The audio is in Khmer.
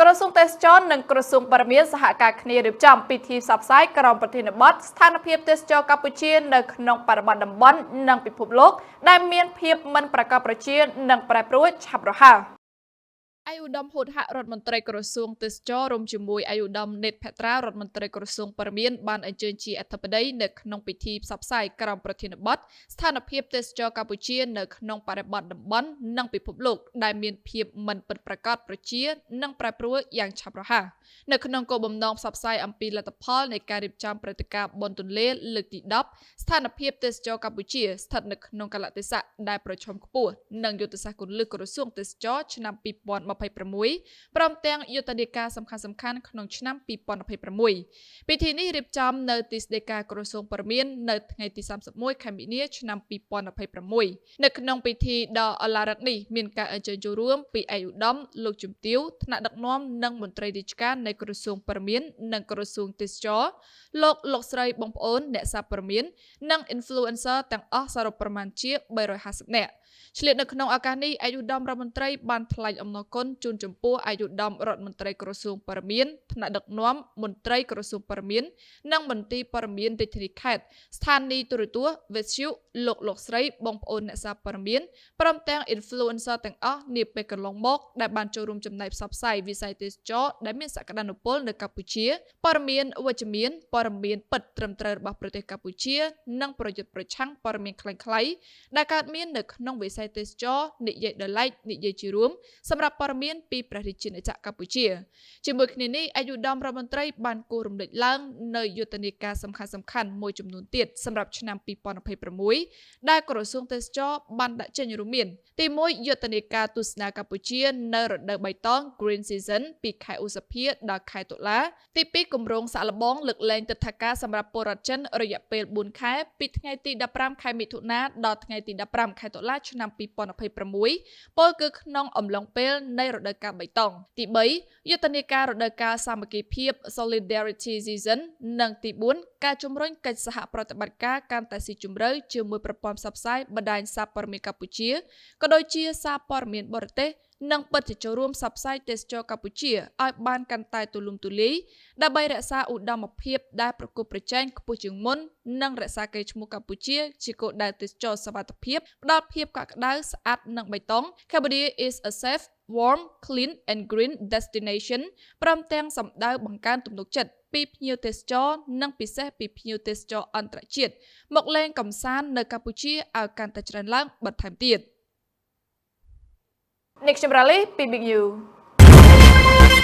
ក្រសួងទេសចរនិងក្រសួងព័ត៌មានសហការគ្នារៀបចំពិធីផ្សព្វផ្សាយក្រោមប្រធានបទស្ថានភាពទេសចរកម្ពុជានៅក្នុងបរិបទតំបន់និងពិភពលោកដែលមានភាពមិនប្រាកដប្រជានិងប្រែប្រួលឆាប់រហ័ស។ ឯកឧត្តមហួតហៈរដ្ឋមន្ត្រីក្រសួងទេសចររួមជាមួយឯកឧត្តមនេតភត្រារដ្ឋមន្ត្រីក្រសួងព័ត៌មានបានអញ្ជើញជាអធិបតីនៅក្នុងពិធីផ្សព្វផ្សាយក្រោមប្រធានបទស្ថានភាពទេសចរកម្ពុជានៅក្នុងបរិបទតំបន់និងពិភពលោកដែលមានភាពមិនពិតប្រាកដប្រជានិងប្រែប្រួលយ៉ាងឆាប់រហ័សនៅក្នុងគោលបំណងផ្សព្វផ្សាយអំពីលទ្ធផលនៃការរៀបចំព្រឹត្តិការណ៍បុណ្យទន្លេលើកទី10ស្ថានភាពទេសចរកម្ពុជាស្ថិតនៅក្នុងកាលៈទេសៈដែលប្រឈមខ្ពស់និងយុទ្ធសាស្ត្រគន្លឹះក្រសួងទេសចរឆ្នាំ2026ព្រមទាំងយុទ្ធនាការសំខាន់ៗក្នុងឆ្នាំ2026ពិធីនេះរៀបចំនៅទីស្តីការក្រសួងព័ត៌មាននៅថ្ងៃទី31ខែមីនាឆ្នាំ2026នៅក្នុងពិធីដ៏ឱឡារិកនេះមានការអញ្ជើញចូលរួមពីឯកឧត្តមលោកជំទាវថ្នាក់ដឹកនាំនិងមន្ត្រីរាជការនៃក្រសួងព័ត៌មាននិងក្រសួងទេសចរលោកលោកស្រីបងប្អូនអ្នកសារព័ត៌មាននិង influencer ទាំងអស់សរុបប្រមាណជា350នាក់ឆ្លៀតនៅក្នុងឱកាសនេះឯកឧត្តមរដ្ឋមន្ត្រីបានថ្លែងអំណរគុណជូនចំពោះឯកឧត្តមរដ្ឋមន្ត្រីក្រសួងព័ត៌មានថ្នាក់ដឹកនាំមន្ត្រីក្រសួងព័ត៌មាននិងមន្ទីរព័ត៌មានរាជធានីខេត្តស្ថានីយ៍ទូរទស្សន៍វិទ្យុលោកលោកស្រីបងប្អូនអ្នកសារព័ត៌មានព្រមទាំង influencer ទាំងអស់នាពេលកន្លងមកដែលបានចូលរួមចំណែកផ្សព្វផ្សាយវិស័យទេសចរដែលមានសក្តានុពលនៅកម្ពុជាព័ត៌មានវិជ្ជមានព័ត៌មានពិតត្រឹមត្រូវរបស់ប្រទេសកម្ពុជានិងប្រយុទ្ធប្រឆាំងព័ត៌មានក្លែងៗដែលកើតមាននៅក្នុងវិស័យទេសចរនិយាយដោយឡែកនិយាយជារួមសម្រាប់ព័ត៌មានពីព្រះរាជាណាចក្រកម្ពុជាជាមួយគ្នានេះឯកឧត្តមរដ្ឋមន្ត្រីបានគូររំលេចឡើងនៅយុទ្ធនាការសំខាន់ៗមួយចំនួនទៀតសម្រាប់ឆ្នាំ2026ដែលក្រសួងទេសចរបានដាក់ចេញរួមមានទី1យុទ្ធនាការទស្សនាកម្ពុជានៅរដូវបៃតង Green Season ពីខែឧសភាដល់ខែតុលាទី2គម្រោងសាកល្បងលើកលែងទិដ្ឋាការសម្រាប់ពលរដ្ឋចិនរយៈពេល4ខែពីថ្ងៃទី15ខែមិថុនាដល់ថ្ងៃទី15ខែតុលាឆ្នាំ2026ពលគឺក្នុងអំឡុងពេលនៃរដូវកាលបៃតងទី3យុទ្ធនាការរដូវកាលសាមគ្គីភាព Solidarity Season និងទី4ការជំរុញកិច្ចសហប្រតិបត្តិការកាន់តែស៊ីជម្រៅជាមួយប្រព័ន្ធផ្សព្វផ្សាយបណ្ដាញសារព័ត៌មានកម្ពុជាក៏ដូចជាសារព័ត៌មានបរទេសនិងពិតជាចូលរួមផ្សព្វផ្សាយទេសចរកម្ពុជាឲ្យបានកាន់តែទូលំទូលាយដើម្បីរក្សាឧត្តមភាពដែលប្រកួតប្រជែងខ្ពស់ជាងមុននិងរក្សាកេរ្តិ៍ឈ្មោះកម្ពុជាជាគោលដៅទេសចរសុវត្ថិភាពផ្ដល់ភាពកក់ក្ដៅស្អាតនិងបៃតង Cambodia is a safe, warm, clean and green destination ព្រមទាំងសម្ដៅបង្កើនទំនុកចិត្តពីភ្ញៀវទេសចរនិងពិសេសពីភ្ញៀវទេសចរអន្តរជាតិមកលេងកម្សាន្តនៅកម្ពុជាឲ្យកាន់តែច្រើនឡើងបន្ថែមទៀតនេះខ្ញុំរ៉ាលីពី Big News។